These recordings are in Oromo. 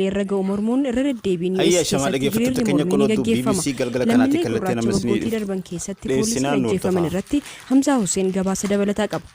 Irra ga'u mormuun irra deddeebiin Hayya US shamaa keessatti dhaggeeffattoota hiriirri keenya mormii kun ni oduu gaggeeffama. BBC galgala kanaatii Lammiilee kallattii gurraacha nama waggootii isinii darban keessatti poolisiin dhiyeessinaa nu ajjeefaman hordofaa. Irratti Hamzaa Hussein gabaasa dabalataa qaba.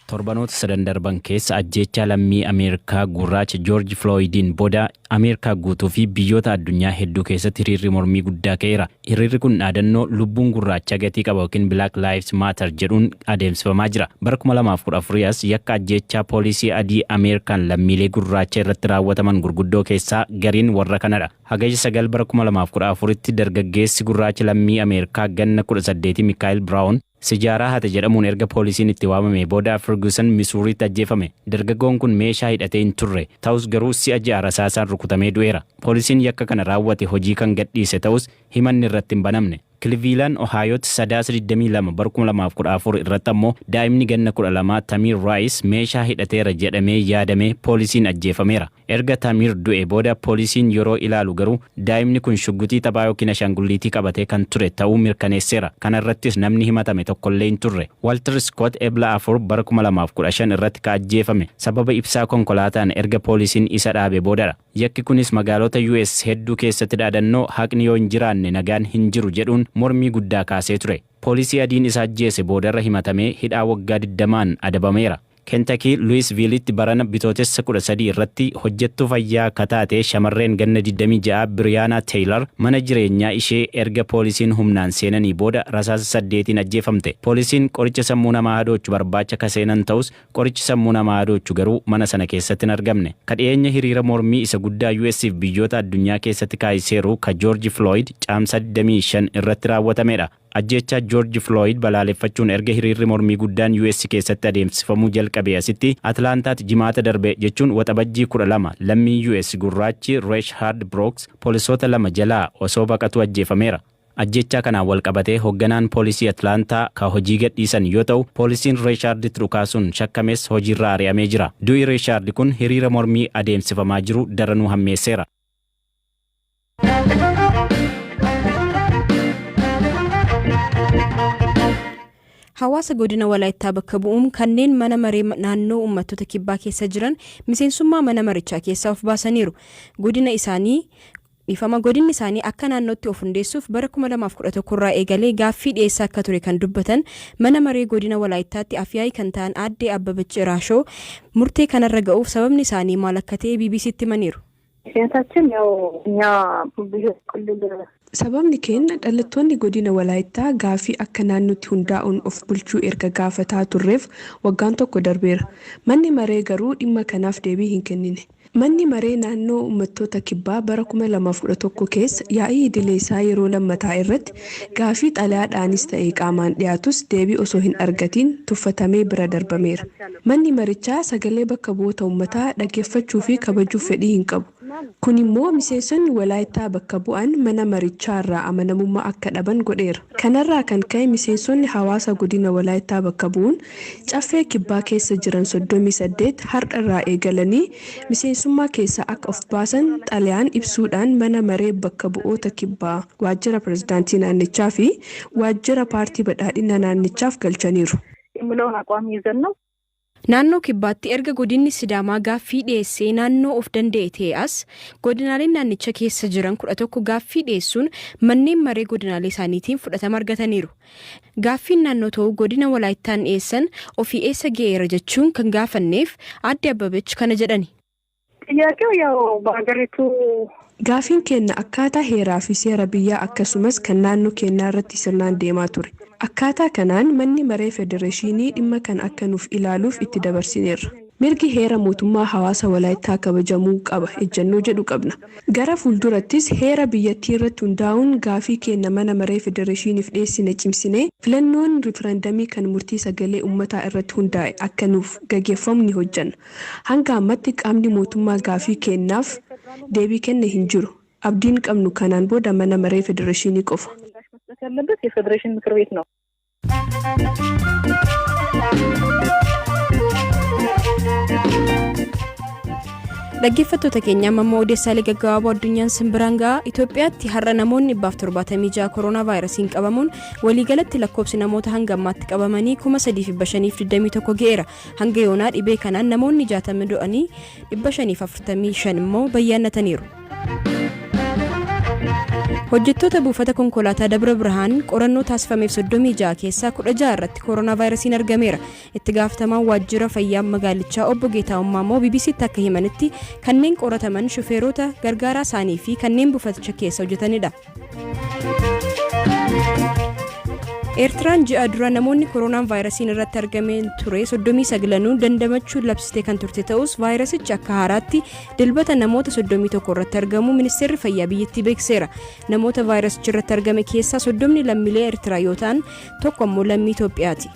Torbanoota sadan darban keessa ajjeechaa lammii Ameerikaa gurraacha Joorji Filooyidiin booda Ameerikaa guutuu fi biyyoota addunyaa hedduu keessatti hiriirri mormii guddaa ka'eera. Hiriirri kun dhaadannoo "Lubbuun gurraachaa gatii qaba" yookiin "Black Lives Matter" jedhuun adeemsifamaa jira. Bara 2014 as yakka ajjeechaa poolisii adii Ameerikaan lammiilee gurraacha irratti raawwataman gurguddoo keessaa gariin warra kanadha. Hagayya 9 bara 2014tti dargaggeessi gurraacha lammii Ameerikaa ganna 18 Mikaayil Biraawun sijaaraa hate jedhamuun erga poolisiin itti waamame booda Ferguson, Misuuriitti ajjeefame. Dargaggoon kun meeshaa hidhatee hin turre. Ta'us garuu si'a 6 rasaasaan rukutamee du'eera. Poolisiin yakka kana raawwate hojii kan gadhiise ta'us himanni irratti hin banamne. Kiliviilaan, Ohaayootti Sadaasa 22 bara 2014 irratti ammoo daa'imni ganna 12 Tamiir Raayis meeshaa hidhateera jedhamee yaadamee poolisiin ajjeefameera. Erga Tamiir du'e booda poolisiin yeroo ilaalu garuu daa'imni kun shugguxii taphaa yookiin ashaangulliitii qabatee kan ture ta'uu mirkaneesseera. Kana irrattis namni himatame tokkollee hin turre. Walter Scott Ebla 4 bara 2015 irratti ka ajjeefame sababa ibsaa konkolaataan erga poolisiin isa dhaabe boodadha. Yakki kunis magaalota US hedduu keessatti dhaadannoo "Haqni yoo hin jiraanne nagaan hin jiru" jedhuun mormii guddaa kaasee ture. Poolisii adiin isa ajjeese boodarra himatamee hidhaa waggaa 20n adabameera. Kentakii, Luwisviilitti barana Bitootessa 13 irratti hojjettuu fayyaa ka taate shamarreen ganna 26 Biriyaanaa Teeyilar mana jireenyaa ishee erga poolisiin humnaan seenanii booda rasaasa saddeetiin ajjeefamte. Poolisiin qoricha sammuu namaa hadoochu barbaacha ka seenan ta'us qorichi sammuu namaa hadoochu garuu mana sana keessatti hin argamne. Ka dhiyeenya hiriira mormii isa guddaa US fi biyyoota addunyaa keessatti kaasiseeru ka George Floyd Caamsaa 25 irratti raawwatamedha. Ajjeechaa George Floyd balaaleffachuun erga hiriirri mormii guddaan US keessatti adeemsifamuu jalqabee asitti Atlaantaatti Jimaata darbe, jechuun Waxabajjii 12, lammiin US gurraachi Rayshard Brooks poolisoota lama jalaa osoo baqatuu ajjeefameera. Ajjeechaa kanaan wal qabatee hoogganaan poolisii Atlaantaa ka hojii gadhiisan yoo ta'u, poolisiin Reeshaarditti dhukaasuun shakkames hojiirraa ari'amee jira. Du'i Reeshaard kun hiriira mormii adeemsifamaa jiru daranuu hammeesseera. Hawaasa godina Walaayittaa bakka bu'uun kanneen mana maree naannoo uummattoota kibbaa keessa jiran miseensummaa mana marichaa keessaa of baasaniiru. Godina isaanii Dhiifama, godinni isaanii akka naannootti of hundeessuuf bara 2011 irraa eegalee gaaffii dhiyeessaa akka ture kan dubbatan mana maree godina Walaayittaatti afyaa'ii kan ta'an Aaddee Abbabach Iraashoo murtee kanarra ga'uuf sababni isaanii maal akka ta'e BBCtti himaniiru. ምክንያታችን ያው እኛ ብሔር ክልል Sababni keenya dhalattoonni godina Walaayittaa gaaffii akka naannootti hundaa'uun of bulchuu erga gaafataa turreef waggaan tokko darbeera. Manni maree garuu dhimma kanaaf deebii hin kennine. Manni maree naannoo uummattoota kibbaa bara 2011 keessa yaa'ii idilee isaa yeroo lammataa irratti gaaffii xalayaadhaanis ta'e qaamaan dhiyaatus deebii osoo hin argatiin tuffatamee bira darbameera. Manni marichaa sagalee bakka bu'oota uummataa dhaggeeffachuu fi kabajuuf fedhii hin qabu. Kun immoo miseensonni Walaayittaa bakka bu'an mana marichaarraa amanamummaa akka dhaban godheera. Kanarraa kan ka'e miseensonni hawaasa godina Walaayittaa bakka bu'uun caffee kibbaa keessa jiran 38 har'arraa eegalanii miseensummaa keessaa akka of baasan xalayaan ibsuudhaan mana maree bakka bu'oota kibbaa, waajjira pirezidaantii naannichaa fi waajjira paartii badhaadhina naannichaaf galchaniiru. የሚለውን አቋም ይዘን ነው። Naannoo kibbaatti erga godinni Sidaamaa gaaffii dhiyeessee naannoo of danda'e ta'e as godinaaleen naannicha keessa jiran 11 gaaffii dhiyeessuun manneen maree godinaalee isaaniitiin fudhatama argataniiru. Gaaffiin naannoo ta'uu godina Walaayittaan dhiyeessan ofii eessa ga'eera jechuun kan gaafanneef Aadde Abbabech kana jedhani. ጥያቄው ያው በሀገሪቱ Gaaffiin keenya akkaataa heeraa fi seera biyyaa akkasumas kan naannoo keenyaa irratti sirnaan deemaa ture. Akkaataa kanaan manni maree federeeshinii dhimma kana akka nuuf ilaaluuf itti dabarsineerra. Mirgi heera mootummaa hawaasa Walaayittaa kabajamuu qaba ejjennoo jedhu qabna. Gara fuuldurattis heera biyyattii irratti hundaa'uun gaafii keenya mana maree federeeshiniif dhiyeessine cimsinee filannoon riifarandamii kan murtii sagalee uummataa irratti hundaa'e akka nuuf gaggeeffamu ni hojjanna. Hanga ammatti qaamni mootummaa gaafii keenyaaf deebii kenne hin jiru. Abdiin qabnu kanaan booda mana maree federeeshinii qofa. ምላሽ መስጠት ያለበት የፌዴሬሽን ምክር ቤት ነው። Dhaggeeffattoota keenya, amma immoo odeessaalee gaggabaaboo addunyaan simbiraan ga'a. Itoophiyaatti har'a namoonni 176 koronaa vaayirasiin qabamuun waliigalatti lakkoofsi namoota hanga ammaatti qabamanii 3521 ga'eera. Hanga yoonaa dhibee kanaan namoonni 60 du'anii 545 immoo bayyaannataniiru. Hojjettoota buufata konkolaataa Dabra Birhaan qorannoo taasifameef 36 keessaa 16 irratti koronaa vaayirasiin argameera. Itti gaafatamaan waajjira fayyaa magaalichaa obbo Geetaahun Maammoo BBCtti akka himanitti, kanneen qorataman shufeerota, gargaaraa isaanii fi kanneen buufaticha keessa hojjetanidha. Eertiraan ji'a dura namoonni koronaan vaayirasiin irratti argamee ture 39 dandamachuu labsitee kan turte ta'us, vaayirasichi akka haaraatti Dilbata namoota 31 irratti argamuu ministeerri fayyaa biyyattii beeksiseera. Namoota vaayirasichi irratti argame keessaa 30 lammiilee Eertiraa yoo ta'an, tokko ammoo lammii Itoophiyaati.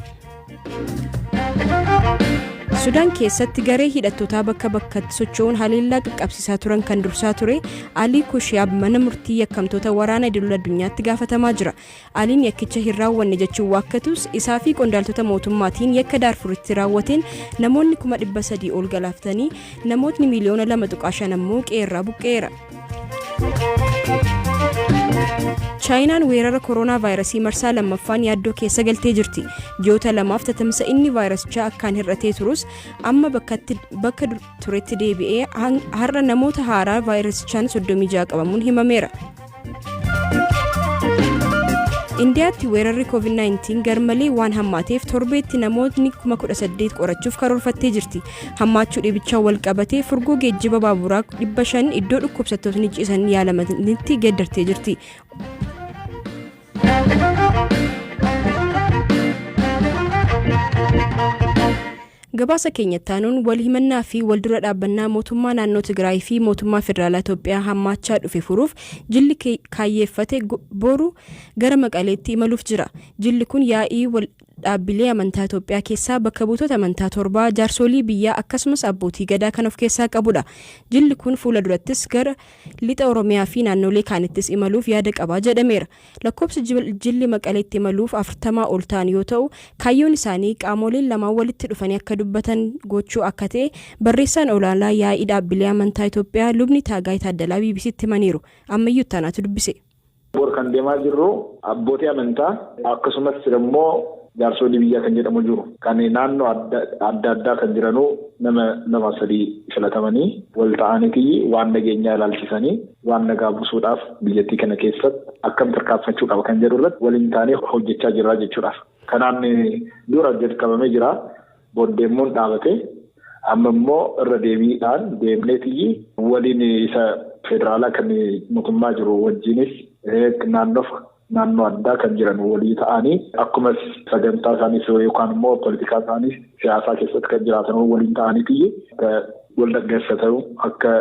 Sudaan keessatti garee hidhattootaa bakka bakkatti socho'uun haleellaa qaqqabsiisaa turan kan dursaa ture Alii Kushiyaab mana murtii yakkamtoota waraana idil addunyaatti gaafatamaa jira. Aliin yakkicha hin raawwanne jechuun waakkatus, isaa fi qondaaltota mootummaatiin yakka Daarfuritti raawwateen namoonni 300,000 ol galaaftanii namootni miiliyoona 2.5 ammoo qe'eerraa buqqa'eera. Chaayinaan weerara koronaa vaayirasii marsaa lammaffaan yaaddoo keessa galtee jirti. Ji'oota lamaaf tatamsa'inni vaayirasichaa akkaan hir'atee turus, amma bakka turetti deebi'ee har'a namoota haaraa vaayirasichaan 36 qabamuun himameera. Indiyaatti weerarri COVID-19 garmalee waan hammaateef torbeetti namootni 18,000 qorachuuf karoorfattee jirti. Hammaachuu dhibichaan wal qabatee furgoo geejjiba baaburaa 500 iddoo dhukkubsattootni ciisan yaalamanitti geeddartee jirti. Gabaasa keenya itti aanuun, wal himannaa fi wal dura dhaabbannaa mootummaa naannoo Tigraay fi mootummaa federaalaa Itoophiyaa hammaachaa dhufe furuuf jilli kaayyeeffate boru gara Maqaleetti imaluuf jira. Jilli kun yaa'ii wal dhaabbilee amantaa Itoophiyaa keessaa bakka buutota amantaa torbaa, jaarsoolii biyyaa akkasumas abbootii gadaa kan of keessaa qabudha. Jilli kun fuula durattis gara lixa Oromiyaa fi naannolee kaanittis imaluuf yaada qaba jedhameera. Lakkoofsi jilli Maqaleetti imaluuf 40 ol ta'an yoo ta'u, kaayyoon isaanii qaamoleen lamaan walitti dhufanii akka dubbatan gochuu akka ta'e barreessaan olaanaa yaa'ii dhaabbilee amantaa Itoophiyaa Lubni Taagaay Taaddalaa BBCtti himaniiru. Ammayyuu Ittaanaatu dubbise. Bor kan deemaa jirru abbootii amantaa akkasumas immoo jaarsolii biyyaa kan jedhamu jiru. Kan naannoo adda addaa kan jiranuu nama lama sadii filatamanii wal ta'aniiti waan nageenyaa ilaalchisanii, waan nagaa buusuudhaaf biyyattii kana keessatti akkam tarkaanfachuu qaba kan jedhu irratti waliin taanee hojjechaa jirra jechuudha. Kanaan dura jalqabamee jira. Booddee immoo dhaabate. Amma immoo irra deebiidhaan deemneetii waliin isa federaalaa kan mootummaa jiru wajjinis, naannoof naannoo addaa kan jiran walii ta'anii, akkumas sagantaa isaaniis yookaan immoo poolitikaa isaaniis siyaasaa keessatti kan jiraatan waliin ta'aniitii wal dhaggeeffatan, akka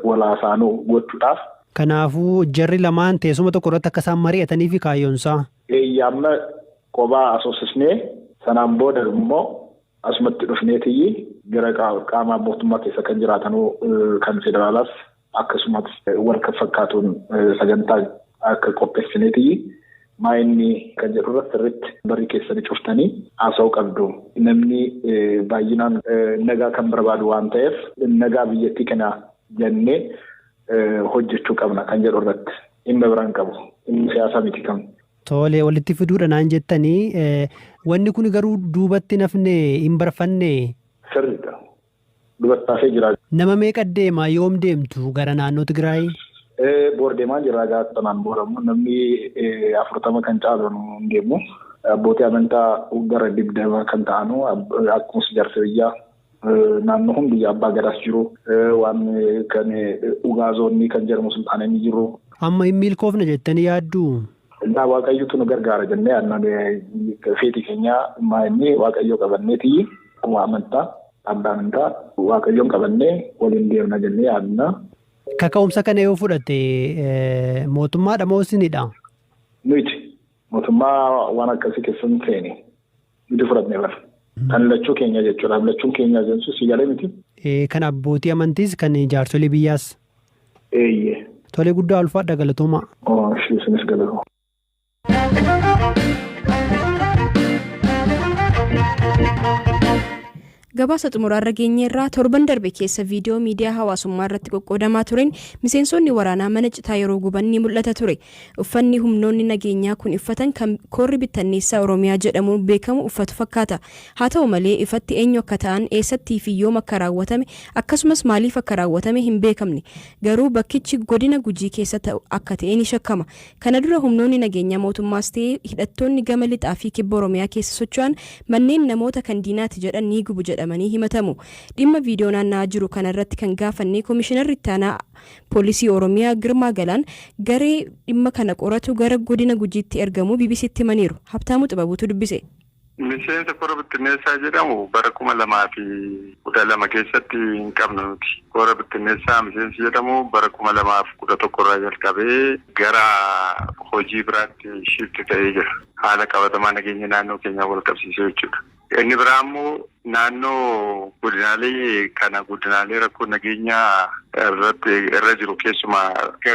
wal haasa'anuu gochuudhaaf. Kanaafuu jarri lamaan teessuma tokko irratti akka isaan mari'atanii fi kaayyoonsaa. Eeyyaa, amma qobaa asoosisnee sanaan booda immoo asumatti dhufneetii gara qaama mootummaa keessa kan jiraatanuu kan federaalaas akkasumas wal fakkaatuun sagantaa akka qopheessineetii maa inni kan jedhu irratti sirriitti barri keessanii cuftanii haasa'uu qabdu. Namni baay'inaan nagaa kan barbaadu waan ta'eef, nagaa biyyattii kana jennee hojjechuu qabna kan jedhu irratti, dhimma biraan qabu. Dhimma siyaasaa miti kan. Tole, walitti fiduudha naan jettanii, wanni kun garuu duubatti nafne hin barfanne. Sirriidha. Duubatti taasee jira. Nama meeqa deema? Yoom deemtu gara naannoo Tigraay? Boor deemaa jira. Gaafa booda immoo namni 40 kan caalu hin deemu. Abbootii amantaa gara 20 kan ta'anu, akkasumas jaarsa biyyaa naannoo hundi abbaa gadaas jiru, waan kan dhugaa zoonii kan jedhamu sulxaanonni jiru. Amma hin milkoofne jettanii yaadduu? Egaa Waaqayyotu nu gargaara jennee yaadna. Feetii keenya inni Waaqayyoo qabanneeti, akkuma amantaa abbaa amantaa Waaqayyoon qabannee waliin deemna jennee yaadna. Kaka'umsa kana yoo fudhate mootummaadha moo isinidha? Nuti mootummaa waan akkasii keessan seene, nuti fudhatne bara. Kan lachuu keenya jechuudha. Lachuun keenya jensu si galee miti? Kan abbootii amantiis kan jaarsolii biyyaas. Eeyyee. Tolee, guddaa ulfaadha, galatooma. Ishee isinis galatooma. Gabaasa xumuraarra geenyeerraa. Torban darbe keessa viidiyoo miidiyaa hawaasummaa irratti qoqqoodamaa tureen miseensonni waraanaa mana citaa yeroo guban ni mul'ata ture. Uffanni humnoonni nageenyaa kun uffatan kan Koorri Bittinneessaa Oromiyaa jedhamuun beekamu uffatu fakkaata. Haa ta'u malee, ifatti eenyu akka ta'an, eessattii fi yoom akka raawwatame, akkasumas maaliif akka raawwatame hin beekamne. Garuu bakkichi godina Gujii keessa akka ta'e ni shakkama. Kana dura humnoonni nageenyaa mootummaas ta'e hidhattoonni gama lixaa fi kibba Oromiyaa keessa socho'an manneen namoota kan diinaati jedhan ni gubu jedhamanii himatamu. Dhimma viidiyoo naanna'aa jiru kana irratti kan gaafanne Komishinarri Ittaanaa Poolisii Oromiyaa Girmaa Galaan garee dhimma kana qoratu gara godina Gujiitti ergamuu BBCtti himaniiru. Habtaamuu Xibabuutu dubbise. Miseensa Kora Bittinneessaa jedhamu bara 2012 keessatti hin qabnu nuti. Kora Bittinneessaa miseensi jedhamu bara 2011 irraa jalqabee gara hojii biraatti shift ta'ee jira. Haala qabatamaa nageenya naannoo keenyaa wal qabsiisee jechuudha. Inni biraa immoo naannoo godinaalee kana, godinaalee rakkoo nageenyaa irratti irra jiru, keessumaa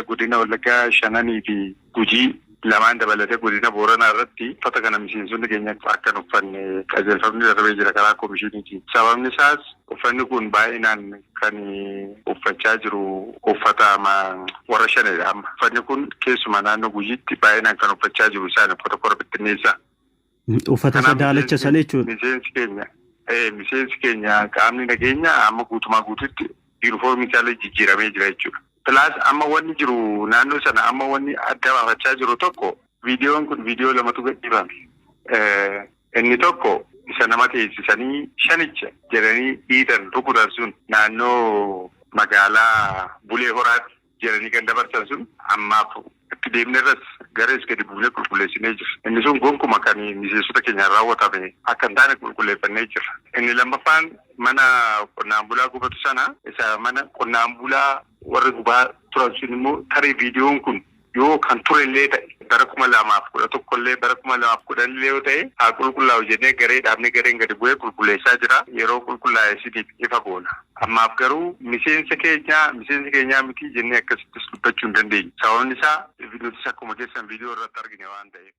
godina Wallaggaa shananii fi Gujii lamaan dabalatee godina Booranaa irratti uffata kana miseensonni keenya akka hin uffanne qajeelfamni darbee jira karaa koomishiniitiin. Sababni isaas uffanni kun baay'inaan kan uffachaa jiru uffata warra shanidha amma. Uffanni kun keessumaa naannoo Gujiitti baay'inaan kan uffachaa jiru isaan uffata Kora Bittinneessaa. Uffata isa daalacha sana jechuudha. Miseensi keenya, qaamni nageenyaa amma guutumaa guututti yuunifoormii isaallee jijjiiramee jira jechuudha. Plus amma wanni jiru naannoo sana, amma wanni adda baafachaa jiru tokko, viidiyoon kun viidiyoo lamatu gadhiifame. Inni tokko isa nama teessisanii shanicha jedhanii dhiitan rukutan sun, naannoo magaalaa Bulee Horaatti jedhanii kan dabarsan sun, ammaaf itti deemnerras garees gadi buunee qulqulleessinee jira. Inni sun gonkuma kan miseensota keenyaan raawwatame akka hin taane qulqulleeffannee jira. Inni lammaffaan mana qonnaan bulaa gubatu sana, isa mana qonnaan bulaa warri gubaa turan sun immoo tarii viidiyoon kun yoo kan ture illee ta'e, bara 2011 illee, bara 2010 illee yoo ta'e, haa qulqullaa'u jennee garee dhaabnee gareen gadi bu'ee qulqulleessaa jira. Yeroo qulqullaa'e isiniif ifa goona. Ammaaf garuu miseensa keenyaa, miseensa keenyaa miti jennee akkasittis dubbachuu hin dandeenyu. Sababni isaa nutis akkuma keessan viidiyoo irratti argine waan ta'eef.